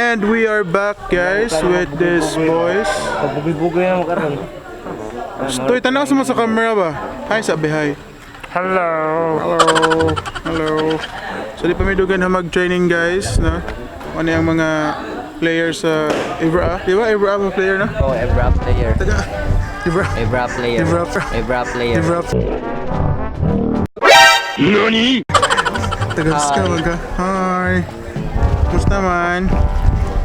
And we are back, guys, with these boys. Pagbugoy-bugoy na mo karon. Toy, tanaw sa mo sa camera ba? Hi, sabi hi. Hello. Hello. Hello. So di pa may dugan na mag-training, guys, no? Ano yung mga players sa Ibra? Di ba Ibra ang player, no? Oh, Ebra player. Taga Ibra. Ebra player. Ebra. Ebra player. Ibra. NANI? Taga ka man ka. Hi. Kumusta man?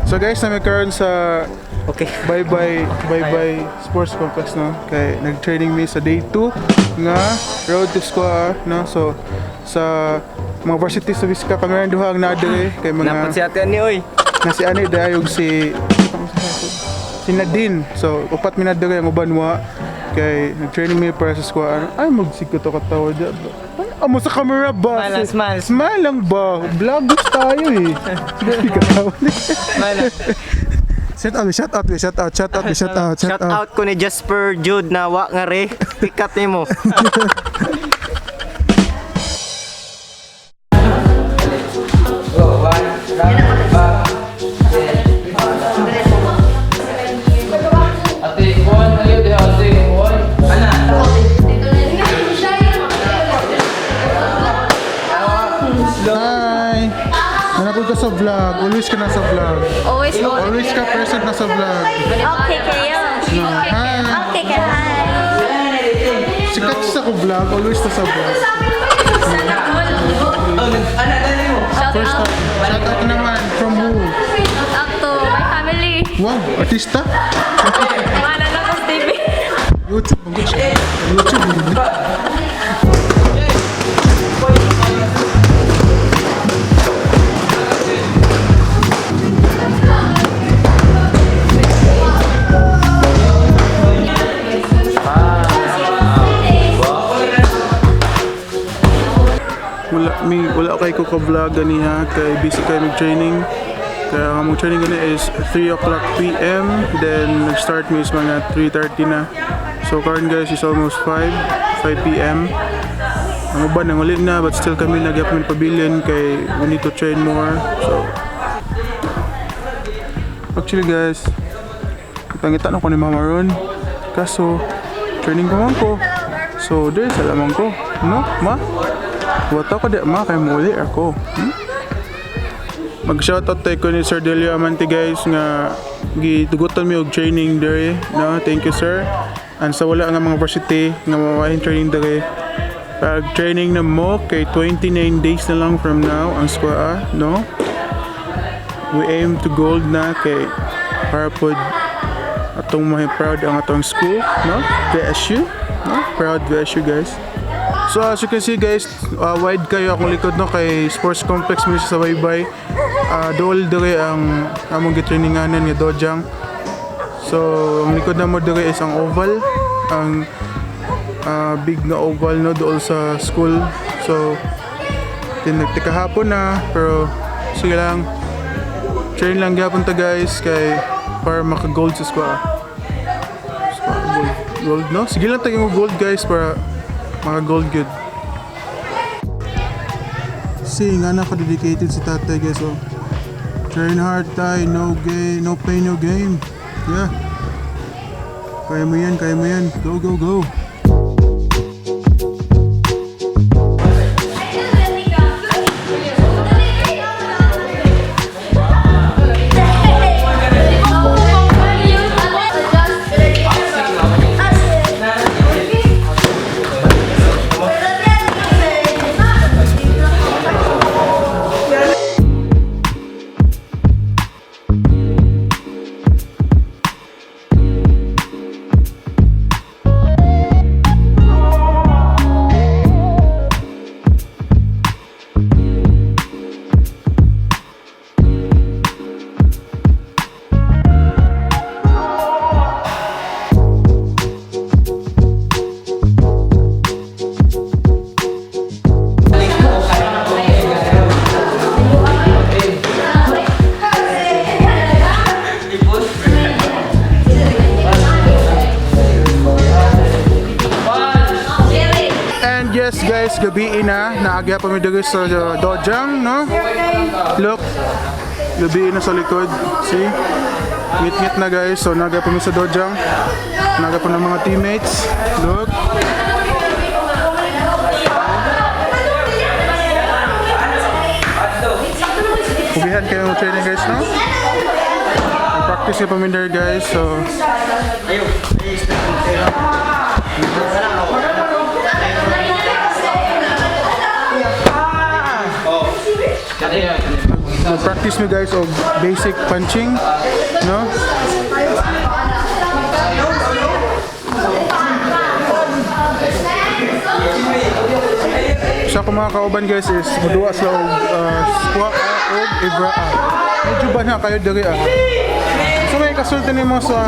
So guys, nami karon sa Okay. Bye bye bye bye Sports Complex, no, kay nag-training mi sa day 2 nga Road to Square, no? So sa mga varsity sa Visca kami rin duha ang naa diri kay mga Napot si ate ani oy. Na si ani dayog si si Nadine. So upat mi na diri, ang uban wa kay nag-training mi para sa squad. Ay, magsigko to katawa dyan. Ay, amo sa camera ba? Smile lang, smile. Smile lang ba? Vloggers tayo eh. Sige, katawa. Smile. Shout out, shout out, shout out, shout out, shout out, Shout out ko ni Jasper Jude na wa nga re. Pikat nimo. Ate, kuhan kayo diha, ate, kuhan. Ana. Hi! Nanapod ka sa vlog. Always ka na sa vlog. Always on. Always ka present na sa vlog. Okay kayo. No. Hi! Okay ka. Hi. Sikat sa ko vlog. Always na sa vlog. Sana all. Shout First out. time. Shout out naman. From who? Shout out to my family. Wow, artista? Wala na ko TV. YouTube. Ang good siya. YouTube. Ang good. Wala mi, wala kay ko ka vlog ganiha kay busy kay mag training. Kaya ang among training gani is 3 o'clock PM, then nag-start mi is mga 3:30 na. So karon, guys, is almost 5 PM. Ang uban nang na, but still kami nagyapon pabilin kay we need to train more. So actually, guys, pangita na ko ni Mama ron. Kaso training ko man ko. So there sa lamang ko. No, ma? Wata ko di ma kay muli ako. Mag-shoutout tayo ko ni Sir Delio Amante, guys, nga gitugutan mi og training dere, no? Thank you, sir. And sa wala nga mga varsity nga mawahin training dere. Pag training na mo kay 29 days na lang from now ang squad, no? We aim to gold na kay para pod atong mahi proud ang atong school, no? VSU, no? Proud VSU, guys. So as you can see, guys, wide kayo akong likod, no, kay sports complex mi sa Baybay. Dool dire ang among gitraininganan nga dojang. So ang likod na mo dire is ang oval, ang big nga oval, no, dool sa school. So tinagtikahapon na pero sige lang. Train lang gyapon ta, guys, kay para maka-gold sa squad. Squad gold. Gold, no? Sige lang tayo gold, guys, para maka gold good. See, nga na dedicated si tatay, guys. Oh. Train hard tay, no gain, no pain, no gain. Yeah. Kaya mo yan, kaya mo yan. Go, go, go. And yes, guys, gabi na. Naagya pa mi diri sa dojang, no? Look. Gabi na sa likod. See? Ngit-ngit na, guys. So naga pa mi sa dojang. Naga pa ng mga teammates. Look. Ubihan kayo ng training, guys, no? Practice kayo pa guys. So, practice mi, guys, og basic punching, no? Sa akong mga kauban, guys, is muduwa sila og squat og ibra. Medyo ba na kayo diri ah. So may kasulti nimo sa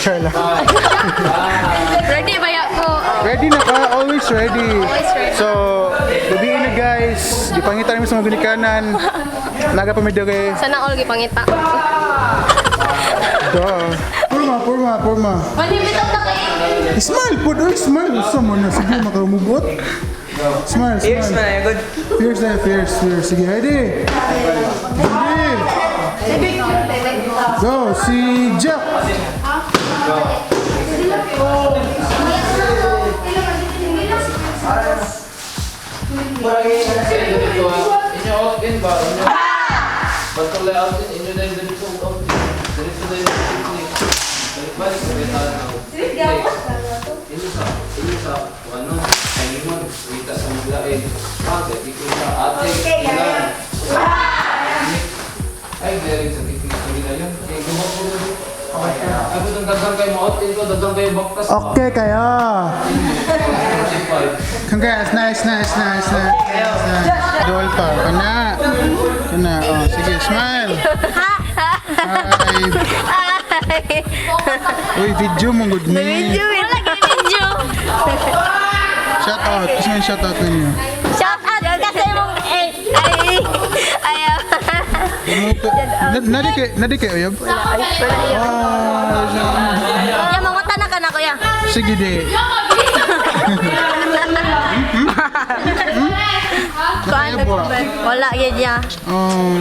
Charla. Ready ba ya ko? Ready na ka, always ready. Always ready. So, gabi na, guys. Gipangita nimo sa mga ginikanan. Naga pa mi diri. Sana all gipangita. Duh. Purma, purma, purma. Malimitan na kay. Smile po, oy, smile. Gusto mo na. Sige, makamugot. Smile, smile. Fierce man, ay good. Fierce na, fierce, fierce. Sige, ready? Ready? Go, si Jack. Inyo out in ba? Inyo. Batong layout in, inyo dahil dito out in. Dito dahil dito. Balik-balik sa beta na. Inyo sa, ano, ay mo, wita sa maglain. Ah, dito ko sa ate, ilan. Ay, daring sa titik sa nila yun. Kaya gumawa ko dito. Ako itong dagang kayo mo out in ko, dagang kayo baktas. Okay kayo. Congrats, nice, nice, nice, nice. Nice. Dol pa. Kana. Kana. Oh, sige, smile. Hi. Uy, video mo good ni. Wala kay video. Shout out. Gusto mo yung shout out ninyo. Shout out kasi mong eh, ay ay. Nadi kay uyab? Ah, Ya mangota na ka na, kuya. sige di. Kuan wala gyud niya. Oh.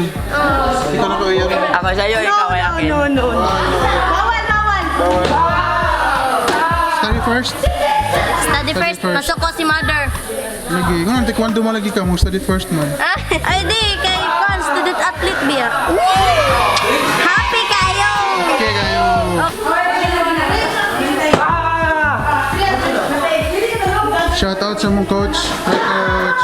Ikaw na ko uyab. Ako sa'yo, ikaw ay akin. No, no, no. Bawal, bawal. Study first. Study first, first. masuko si mother. Lagi. Ngayon, taekwondo mo lagi ka. Mo study first mo. Ay di, kay Kwan, student athlete biya. Happy kayo! Okay kayo. Shout out sa mong coach. Hi, coach.